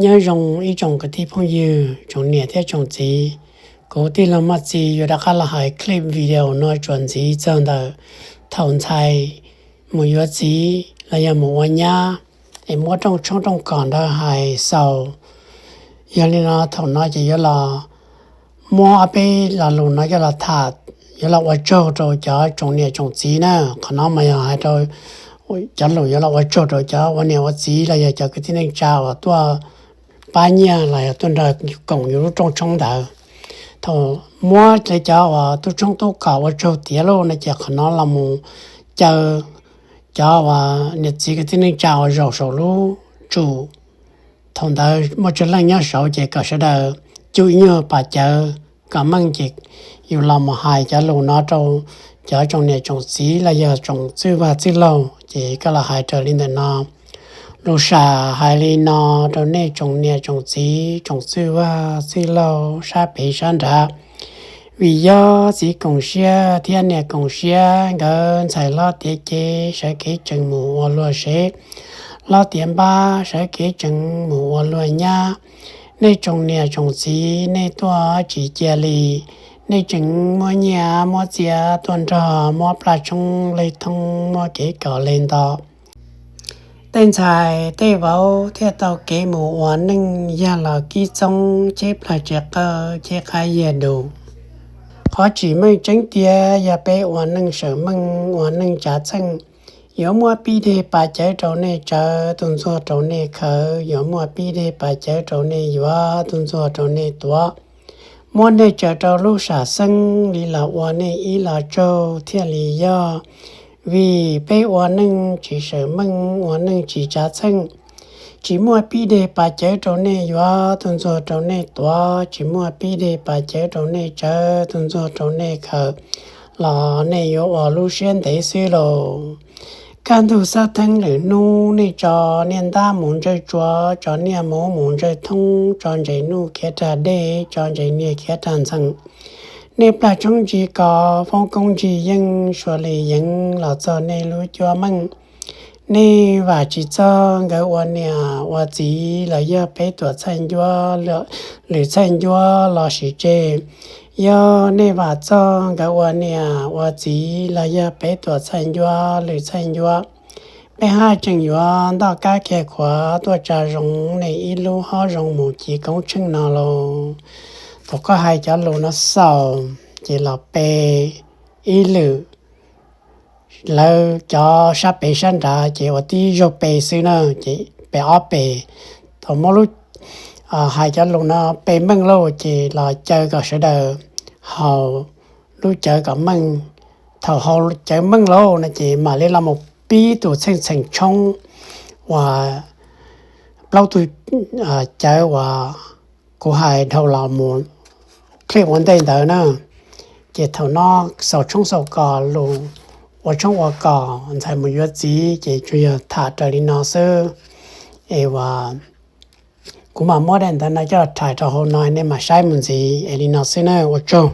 Nyob zoo ib tsoom kwv tij phooj ywg, tsoom niam thiab tsoom txiv. Kuv tij laug Maj Txi yuav rov qab los hais clip video no tsuas ntxiv txog ntawm thaum ntxhais mus yuav txiv los yog mus ua nyab, es muab rooj tshoob rooj kos ntawd hais xaus. Yog li no thaum no ces yuav los muab ob peb lo lus no coj los tham, yuav los ua tsaug rau cov tsoom niam tsoom txiv na. Qhov no mas yog hais rau cov lus yuav los ua tsaug rau cov ua niam ua txiv los yog cov kwv tij neej tsa uas tuaj pab nyiaj los yog tuaj nrog koom yus lub rooj tshoob ntawd. Thaum muab li cov uas tub tshoob tub kos ua tsaug tiav lauj no ces qhov no los mus caw cov uas niam txiv kwv tij neej tsa uas zaum saum lub tsum. Thaum ntawd muaj tsawg leej nyob saud ces kom sawv daws cub ib nyuag pas cawv kom meej ces yus los mus hais cov lus no rau cov tsoom niam tsoom txiv los yog tsoom txwj vaj txwj laug ces koj los hais raws li ntawm no. Lus sam hais li no rau nej tsoom niam tsoom txiv tsoom txwj vaj txwj laug sab pem sab nrad. Vim yog txiv koom siab thiab niam koom siab, nkawd ntxhais hlob tiav cev sawv kev tsees mus ua luag sev, hlob tiav npab sawv kev tsees mus ua luag nyab. Nej tsoom niam tsoom txiv nej tuaj tsis cia li, nej tseem muab nyiaj muab txiaj tuaj nrog muab plaj tshoob leg thoob muab kev kom leg nto. Tej ntxhais tej vauv thiaj tau kev mus ua neej yag los kib txoob cheb plawg tsev qawj cheb qab yiag dus. Qhov tsim meej tseeb tiag yog peb ua neej sawm meej ua neej tsav txheej, yuav muaj pib deg pas cawv rau nej tsawv, tus ntxuag rau nej khawv, yuav muaj pib deg pas cawv rau nej yuav, tus ntxuag rau nej tuav. Muab nej tsaws rau lub sam xeeb li los ua nej ib los tsaug thiaj li yog. Vim peb ua neej tsis sawm meej ua neej tsis tsav txheej, tsis muaj pib deg pas cawv rau nej yuav, tus ntxuag rau nej tuav, tsis muaj pib deg pas cawv rau nej tsawv, tus ntxuag rau nej khawv, los nej yuav ua lub siab ntev xwb lauj. Kaj ntug xab theeb lwm hnub nej tso niag ntab mus ntsawj tsua, tso niag muv mus ntsawj thoob, tso ntses nuj khiav rag dej, tso ntses niag khiav rag ntxhee. Nej plaj tshoob ntsig kos, foob koob ntsig yeej, sua li yeev los txog nej lub cuab meej. Nej vam tsis txog nkawd ua niam ua txiv los yog peb tuam txhaij ncuab, lwm txhaij ncuab los sis tseg. Yog nej vam txog nkawd ua niam ua txiv los yog peb tuam txhaij ncuab lwm txhaij ncuab, peb haj tseem yuav ntoj kab kiag khuav tuaj tsa zoo nej ib lub hoob zoo mus ci koob tsheej no lauj. Thaum koj hais cov lus no xaus ces los pe ib lwm, lawv cov sab pem sab nrad ces ua tib zaug pe xwb na, ces pe ob pe. Thaum muab lub, hais cov lus no pe meej lauj ces los caw kom sawv daws haus lub cawv kom meej. Thaum haus cawv meej lauj no ces mam li los mus pib tus txheej txheem tshoob uas plaub tug cawv uas kuv hais dhau los mus clip ua ntej ntawd na. Ces thaum no xaus tshoob xaus kos, lus ua tshoob ua kos ntxhais mus yuav txiv ces tsuas yog tham raws li no xwb. Es uas kuv mam muab daim ntawv no coj los rhais rau hauv no nej mam saib mus ntxiv es li no xwb na, ua tsaug.